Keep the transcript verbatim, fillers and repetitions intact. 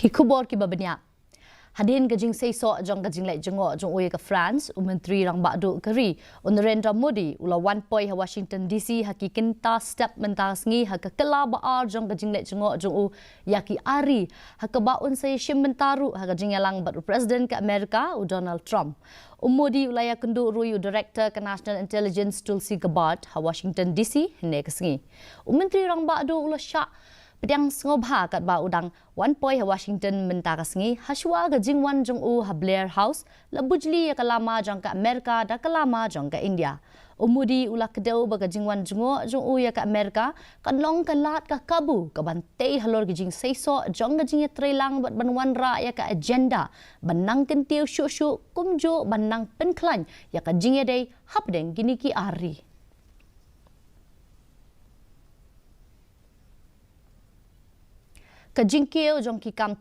Ki khubor kiba bniah. Hadien ka jingseisoh jong ka jingleit jngoh jong u ïa ka France, u Myntri Rangbah Duh ka ri, u Narendra Modi, u la wan poi ha Washington D C ha ki kynta step mynta ka sngi ha ka kylla ba ar jong ka jingleit jngoh jong u ïa ki ar ri, ha kaba un sa ïashim bynta ruh ha ka jingïalang bad u President ka Amerika, u Donald Trump. U Modi u la ïakynduh ruh ïa u Director ka National Intelligence Tulsi Gabbard ha Washington D C hynne ka sngi. U Myntri Rangbah Duh u la shah pdiang sngewbha katba u dang wan poi ha Washington mynta ka sngi, hashwa ka jingwan jong u ha Blair House, la bujli ïa ka lama jong ka Amerika da ka lama jong ka India. U Modi u la kdew ba ka jingwan jngoh jong u ïa ka Amerika kan long ka lad ka kabu kaban tei halor ka jingseisoh jong ka jingïatreilang bad ban wanrah ïa ka agenda ban nang kyntiew shuh shuh, kumjuh ban nang pynkhlaiñ ïa ka jingïadei hapdeng kine ki ar ri. Ka jingkiew jong ki kam